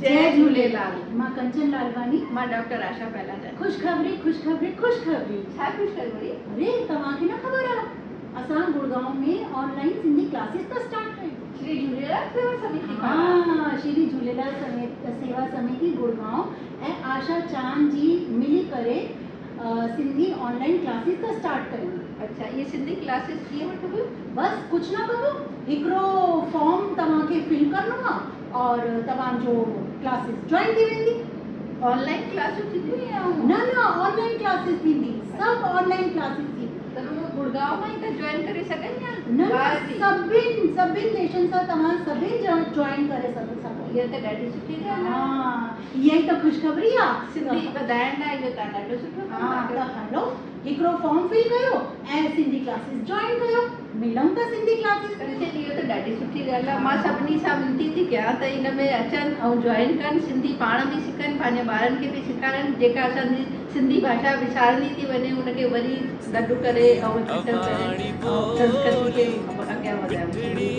جئي جهوليلال. مان ڪنچن لالواڻي. مان ڊاڪٽر آشا پهلاجاڻي. خوشخبري خوشخبري خوشخبري. ڇا خوشخبري؟ اري توهان کي نه خبر آ اسان گڙگائون ۾ آن لائين سنڌي ڪلاسز ٿا اسٽارٽ ڪيون. شري جهوليلال سيوا سميتي پاران. ها شري جهوليلال سيوا سميتي گڙگائون ۽ آشا چاند جي ملي ڪري سنڌي آن لائين ڪلاسز ٿا اسٽارٽ ڪيون. اڇا اهي سنڌي ڪلاسز ڪيئن وٺبيون؟ بس ڪجهه نه ڪبو هڪڙو فارم توهان کي فل ڪرڻو آ اور توهان جو ڪلاسز جوائن ٿي ويندي. آن لائين ڪلاسون ٿينديون يا نه نه آن لائين ڪلاسز ٿيندي سڀ آن لائين ڪلاسز ٿيندي. ته رڳو گڙگائون مان ئي ٿا جوائن ڪري سگهن يا نه نه ٻاهر به؟ سڀن سڀن ديشن سان توهان سڀن جوائن ڪري سگهو. اها ته ڏاڍي سٺي ڳالهه آهي. ها اها ئي ته خوشخبري آ. سنڌي وڌائڻ لاء اهو توهان ڏاڍو سٺو ڪم ها ٿا ته ڪيو. هلو هڪڙو فارم فل ڪيو ۽ سنڌي ڪلاسز جوائن ڪيو ملون ٿا سنڌي ڪلاسز ۾. ڪنچن اهو ته ڏاڍي سٺي ڳالهه آهي مان سڀني سان ونتي ٿي ڪيان ته ان ۾ اچن ۽ جوائن ڪن سنڌي پاڻ به سکن پنهنجي ٻارن کي به سيکارن جيڪا اسان جي سنڌي ڀاشا وسارندي ٿي وڃي ان کي وري گڏ ڪري ۽ اڪٺو ڪري ۽ سنسڪرتي کي اڳيان وڌايون.